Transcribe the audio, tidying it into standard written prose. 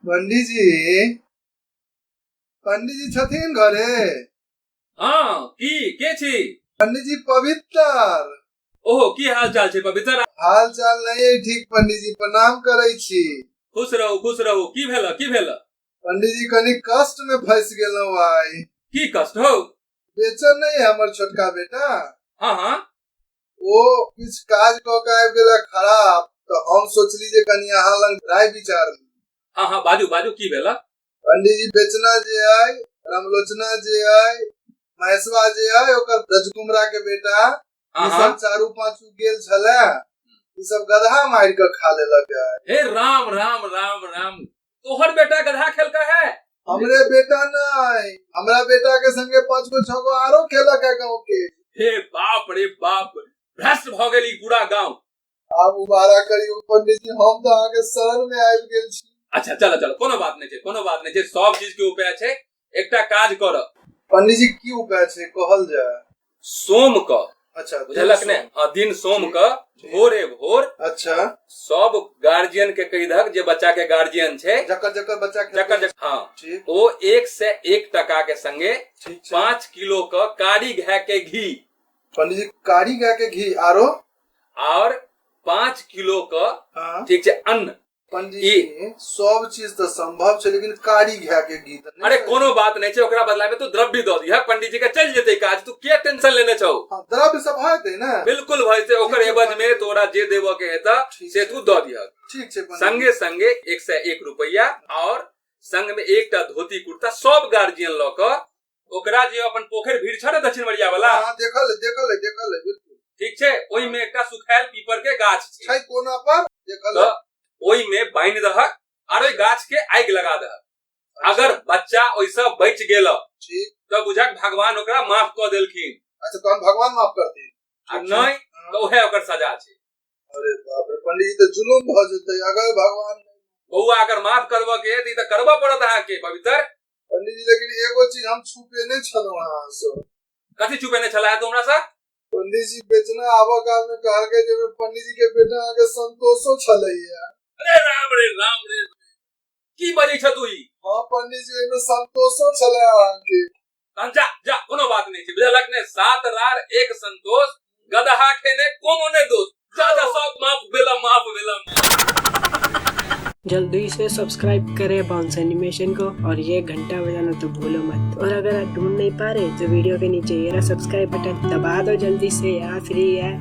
पंडीजी, पंडीजी छथिन घरे? हाँ, की के छी? पंडीजी पवित्र। ओहो, की हाल चाल छै पवित्र? हाल चाल नहीं है ठीक पंडीजी, प्रणाम करै छी। खुश रहू, खुश रहू। की भेल, की भेल? पंडीजी कनी कष्ट में फंस गेलहुँ आइ। की कष्ट हो? बेचन नहीं है हमर छोटका बेटा। हाँ हाँ। ओ किछु काज कऽ के आबि गेला खराब, तऽ हम सोचली जे कनी अहाँ लग राय विचार ली। हाँ हाँ, बाजू बाजू, की भेल? पंडीजी बेचना जे आय, रामलोचना जे आय, महेशवा जे आय, ओकर रजकुमरा के बेटा, हाँ ई हाँ सब चारू पांचू गेल छले, ई सब गदहा मारि के खा लेलक है। हे राम राम राम राम, तोहर बेटा गधा खेलका है? हमरे बेटा नहीं, हमरा बेटा के संगे 5 गो 6 गो आरो खेलक है गाँव के। हे बाप रे बाप, भ्रष्ट भ गेल ई पूरा गाँव। आब उबारा करियौ पंडीजी, हम तऽ अहाँके शरण में आबि गेल छी। अच्छा चलो चलो, कोनो बात नहीं छै, कोनो बात नहीं छै, सब चीज के उपाय छै। एकटा काज कर पंडीजी। की उपाय छै कहल जाय? सोम क, अच्छा, बुझलक ने? हाँ, दिन सोम क भोरे भोर। अच्छा। सब गार्जियन के कहि दहक, जे बच्चा के गार्जियन छै, जकर जकर बच्चा खेलतै। जकर जकर, हाँ। ठीक। ओ 101 टका के संगे ठीक छै। 5 किलो क कारी गाय के घी। पंडीजी कारी गाय के घी आरो? और 5 किलो क, हाँ। ठीक छै, अन्न। पंडीजी सब चीज तऽ संभव छै, लेकिन कारी गाय के घी तऽ नहि अरे छै। कोनो बात नहीं छै, ओकरा बदला में तू द्रव्य दऽ दिह, पंडीजी के चलि जेतै काज, तू किया टेंशन लेने छौ? हाँ, द्रव्य सब भऽ जेतै ने? बिल्कुल भऽ जेतै, ओकर ठीक छै, एवज में तोरा जे देबऽ के हेतऽ ठीक से छै। तू दऽ दिह। ठीक छै पंडीजी। संगे संगे 101 रुपया और संग में एकटा धोती कुर्ता सब गार्जियन लऽ कऽ ओकरा जे अपन पोखरि भीड़ छ ने दक्षिणवरिया वाला। हाँ, देखल है, देखल है, देखल है, बिल्कुल। ठीक छै, ओहि में एकटा सुखायल पीपर के गाछ छै। छै कोना पर देखल है। तऽ ओहि में बान्हि दहक आर ओहि गाछ के आगि लगा दहक। अगर बच्चा ओहिसँ बचि गेल ठीक। तऽ बुझक भगवान ओकरा माफ कऽ देलखिन। अच्छा, तहन भगवान माफ करथिन। आ नहि तऽ उएह ओकर सजा छै। अरे बाप रे पंडीजी, तऽ जुलुम भऽ जेतै अगर भगवान बौआ, अगर माफ करबऽ के है तऽ ई तऽ करबऽ पड़त अहाँके पवित्र। पंडीजी, लेकिन एगो चीज हम छुपेने छलहुँ अहाँ से। कथी छुपेने छला तू हमरा से? पंडीजी बेचना आबऽ काल में कहलकै जे पंडीजी के बेटा अहाँके संतोषो छलैया। अरे राम रे राम रे, की बजै छ तू ई? हाँ पंडीजी, ओहिमे संतोषो छलै अहाँके। तहन जा जा, कोनो बात नहीं छै, बुझलक ने? 7 रार 1 संतोष, गदहा खेने कोनो ने दोष। जा जा, सब माफ भेला, माफ भेला। जल्दी से सब्सक्राइब करें बाउंस एनिमेशन को और ये घंटा बजाना तो भूलो मत। और अगर आप ढूंढ नहीं पा रहे तो वीडियो के नीचे ये रहा सब्सक्राइब बटन, दबा दो जल्दी से यार, फ्री है।